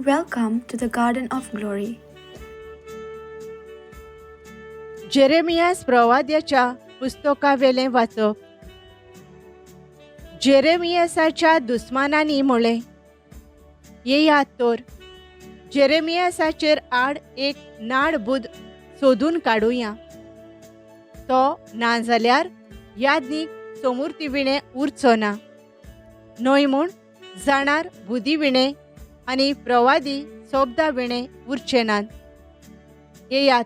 Welcome to the Garden of Glory. Jeremias प्रवाद्याच्या पुस्तकावेलें वाचप. जेरेमियासाच्या दुस्मानांनी म्हळें, येयात तर जेरेमियासाचेर आड एक नाडबूद सोदून काडुया, तो नाजाल्यार यादनीक सोमुर्ती विणें उरचो ना, न्हय म्हूण जाणार बुदी विणें आनी प्रवादी सोबदा विणें उरचे नात. येयात,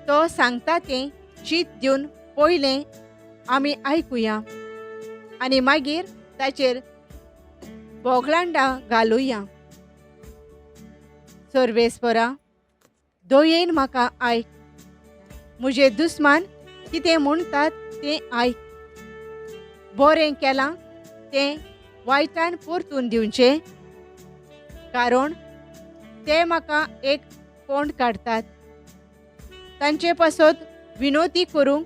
तो सांगता तें चीत दिवन पयलें आमी आयकुया आनी मागीर ताचेर बोगलांडां घालुया. सर्वेस्परा, दयेन म्हाका आयक, म्हजे दुस्मान कितें म्हणटात तें आयक. बरें केलां तें वायटान परतून दिवचें, कारण ते म्हाका एक कोंड काडटात. तांचे पासत विनोती करूंक,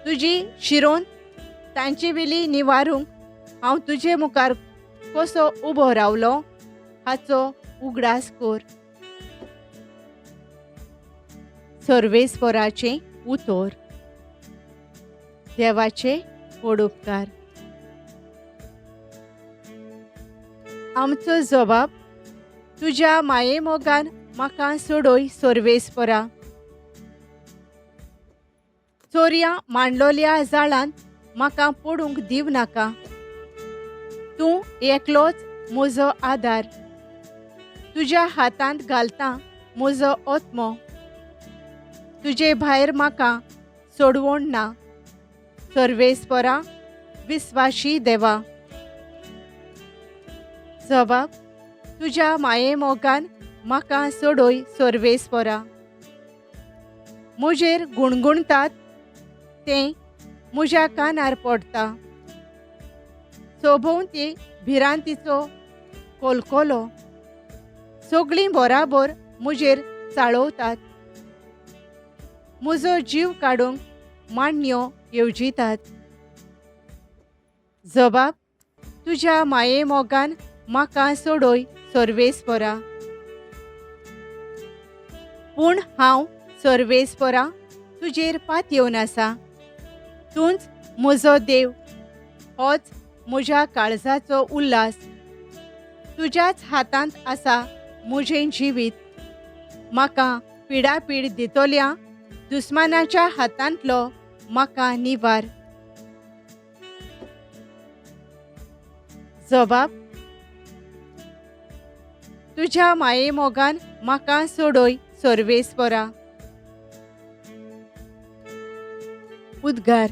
तुजी शिरोन तांचे वेली निवारूंक हांव तुजे मुखार कसो उबो रावलो हाचो उगडास कर. सर्वेस्पराचें उतर. देवाचे व्हड उपकार. आमचो जबाब, तुज्या मायेमोगान म्हाका सोडय सर्वेस्परा. चोरयां मांडलोल्या जाळान म्हाका पडूंक दिव नाका. तूं एकलोच म्हजो आदार, तुज्या हातांत घालता म्हजो आत्मो. तुजे भायर म्हाका सोडवण ना सर्वेस्परा, विस्वाशी देवा. जबाब, तुज्या मायेमोगान म्हाका सोडय सर्वेस्परा. म्हजेर गुणगुणतात तें म्हज्या कानार पडटा, सोभोंवती भिरांतीचो कोलकोलो. सगळीं बराबर म्हजेर चाळवतात, म्हजो जीव काडूंक मांडण्यो येवजितात. जबाब, तुज्या मायेमोगान म्हाका सोडय सर्वेस्परा. पूण हांव सर्वेस्परा तुजेर पातयेवन आसा. तूंच म्हजो देव, होच म्हज्या काळजाचो उल्हास. तुज्याच हातांत आसा म्हजें जिवीत. म्हाका पिडापीड दितल्या दुस्मानाच्या हातांतलो म्हाका निवार. जबाब, तुज्या मायेमोगान म्हाका सोडय सर्वेस्परा. उद्गार.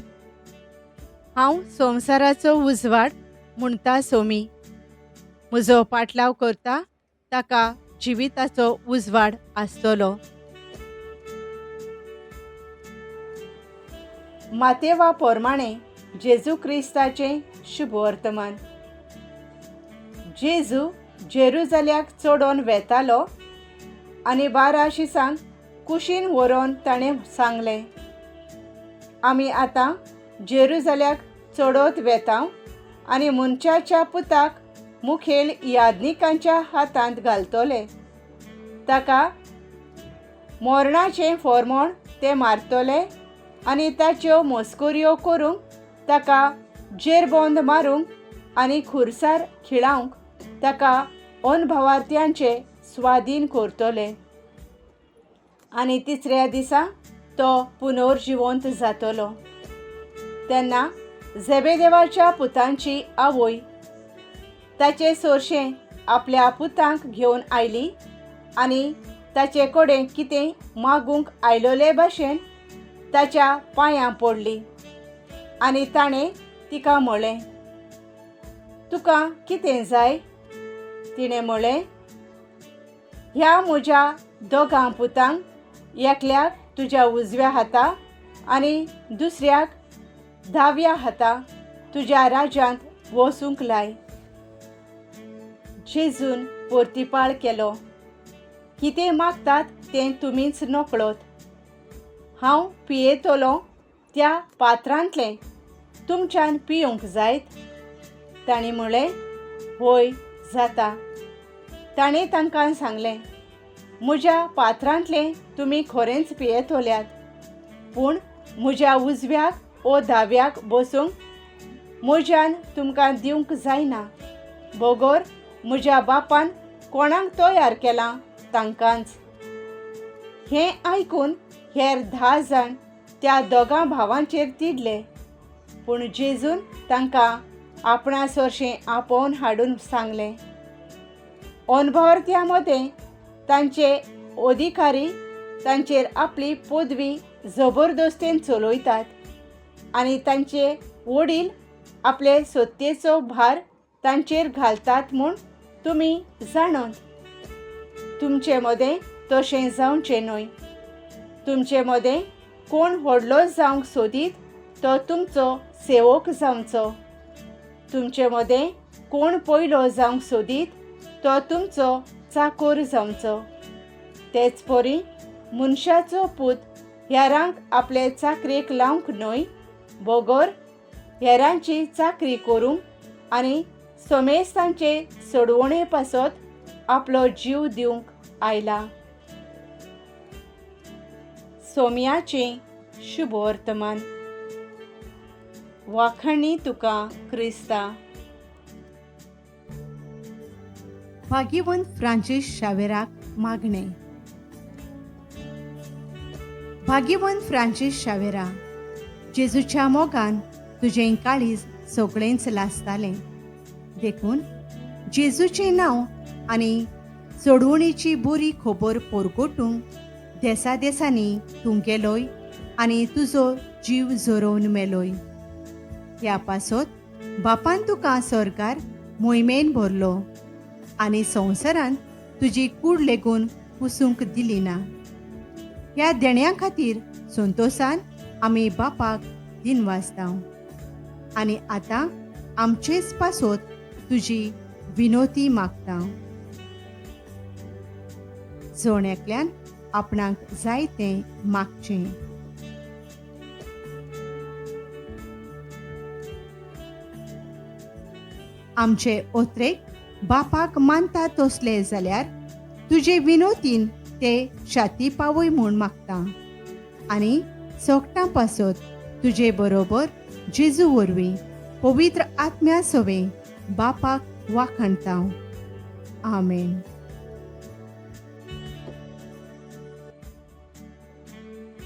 हांव संवसाराचो उजवाड म्हणटा सोमी. म्हजो पाटलाव करता ताका जिविताचो उजवाड आसतलो. मातेवा पोरमाणें जेजू क्रिस्ताचें शुभवर्तमान. जेजू जेरुजाल्याक चडोवन वेतालो आनी 12 शिसांक कुशीन व्हरोन ताणें सांगलें, आमी आतां जेरुजाल्याक चडत वेता आनी मनशाच्या पुताक मुखेल याज्ञिकांच्या हातांत घालतले. ताका मरणाचें फॉर्मोण ते मारतले आनी ताच्यो मस्कऱ्यो करूंक, ताका जेरबंद मारूंक आनी खुरसार खिळावंक ताका अनभावार्थ्यांचे स्वाधीन करतले. आनी तिसऱ्या दिसा तो पुनर्जिवंत जातलो. तेन्ना झेबेदेवाच्या पुतांची आवय ताचे सोरशें आपल्या पुतांक घेवन आयली आनी ताचे कडेन कितें मागूंक आयलोले भाशेन ताच्या पांयां पडली आनी ताणें तिका म्हळें, तुका कितें जाय? तिणें म्हळें, ह्या म्हज्या दोगां पुतांक एकल्याक तुज्या उजव्या हाता आनी दुसऱ्याक दाव्या हाता तुज्या राज्यांत वचूंक लाय. जेजून परतिपाळ केलो, कितें मागतात तें तुमीच नकळत. हांव पियेतलो त्या पात्रांतलें तुमच्यान पिवंक जायत? तांणी म्हळें, हय जाता. ताणें तांकां सांगलें, म्हज्या पात्रांतलें तुमी खरेंच पियेतल्यात, पूण म्हज्या उजव्याक ओ दाव्याक बसूंक म्हज्यान तुमकां दिवंक जायना, बगर म्हज्या बापान कोणाक तयार केलां तांकांच. हें आयकून हेर 10 जाण त्या दोगां भावांचेर तिडले, पूण जेजून तांकां आपणा सरशें आपोवन हाडून सांगलें, अनभवर्त्या मदें तांचे अधिकारी तांचेर आपली पदवी जबरदस्तेन चलयतात आनी तांचे वडील आपले सत्तेचो भार तांचेर घालतात म्हूण तुमी जाणत. तुमचे मदें तशें जावचें न्हय. तुमचे मदें कोण व्हडलो जावंक सोदीत तो तुमचो सेवक जावचो. तुमचे मदें कोण पयलो जावंक सोदीत तो तुमचो चाकोर जावचो. तेच परी मनशाचो पूत हेरांक आपले चाकरेक लावंक न्हय, बगर हेरांची चाकरी करूंक आनी समेस्तांचे सोडवणे पासत आपलो जीव दिवंक आयला. सोम्याचें शुभवर्तमान. वाखाणी तुका क्रिस्ता. भाग्यवंत फ्रांसीस शावेराक मागणें. भाग्यवंत फ्रांसीस शावेरा, जेजूच्या मोगान तुजें काळीज सगळेंच लासतालें, देखून जेजूचें नांव आनी सोडवणीची बरी खबर पोरगोटूंक देसा देसांनी तूं गेलोय आनी तुजो जीव झरोवन मेलोय. ह्या पासत बापान तुका सरकार मोहिमेन भरलो आनी संवसारांत तुजी कूड लेगून पुसूंक दिली ना. ह्या देण्या खातीर संतोसान आमी बापाक दिनवासता आनी आतां आमचेच पासत तुजी विनोती मागता. जण एकल्यान आपणाक जाय तें मागचें. आमचे ओत्रेक बापाक मानता तसले जाल्यार तुजे विनोतीन ते शाती पावय म्हूण मागता आनी सोगटां पासत तुजे बरोबर जेजू वरवीं पवित्र आत्म्या सवें बापाक वाखाणता. आमेन.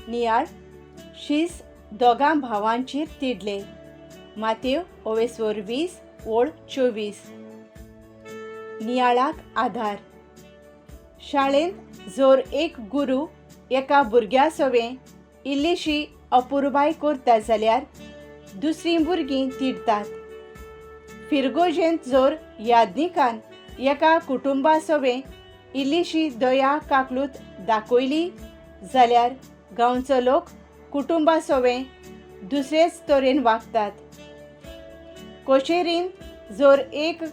नियाळ शीस दोगां भावांचेर तिडले. मातेव ओवेसवर 20 ओळ 24. नियाळाक आधार. शाळेंत जर एक गुरू एका भुरग्या सवें इल्लीशी अपुरबाय करता जाल्यार दुसरीं भुरगीं तिडटात. फिरगोजेंत जर यादनिकान एका कुटुंबा सवें इल्लीशी दया काकलूत दाखयली जाल्यार गांवचो लोक कुटुंबा सवें दुसरेच तरेन वागतात. कोचेरीन जर एक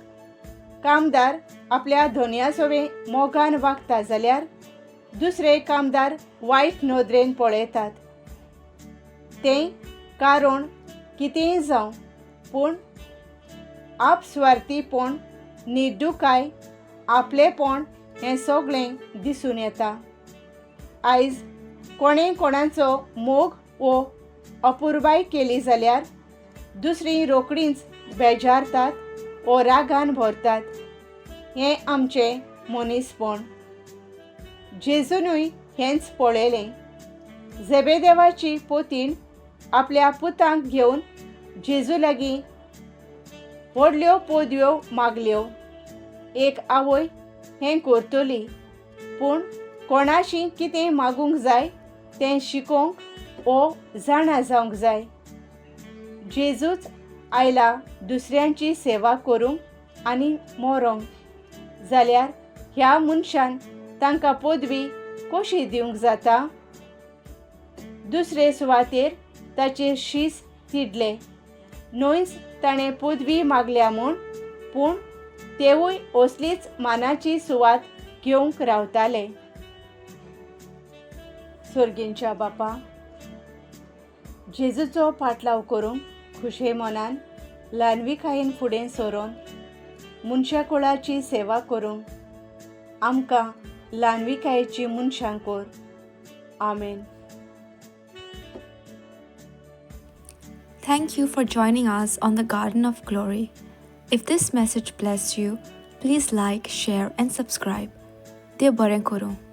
कामदार आपल्या धनया सवें मोगान वागता जाल्यार दुसरे कामदार वायट नदरेन पळयतात. तें कारण कितेंय जावं, पूण आपस्वार्थीपण, निर्दुकाय, आपलेपण हें सगळें दिसून येता. आयज कोणें कोणाचो मोग वो अपुरबाय केली जाल्यार दुसरीं रोखडींच बेजारतात वो रागान भरतात. हें आमचें मनीसपण. जेजूनूय हेंच पळयलें. जेबेदेवाची पोतीन आपल्या पुतांक घेवन जेजू लागीं व्हडल्यो पदव्यो मागल्यो. एक आवय हें करतली, पूण कोणाशी कितें मागूंक जाय तें शिकोवंक वो जाणा जावंक जाय. जेजूच आयला दुसऱ्यांची सेवा करूंक आनी मरोंक, जाल्यार ह्या मनशान तांकां पदवी कशी दिवंक जाता? दुसरे सुवातेर ताचेर शीस तिडले. न्हयच ताणें पदवी मागल्या म्हूण, पूण तेवूय असलीच मानाची सुवात घेवंक रावताले. सर्गींच्या बापा, जेजूचो पाटलाव करूंक खुशे मनान ल्हानविकायेन फुडें सरून मनशाकुळाची सेवा करूंक आमकां ल्हानविकायेची मनशां कर. आमेन. Thank you for joining us on the Garden of Glory. If this message blessed you, please like, share, and subscribe. देव बरें करूं.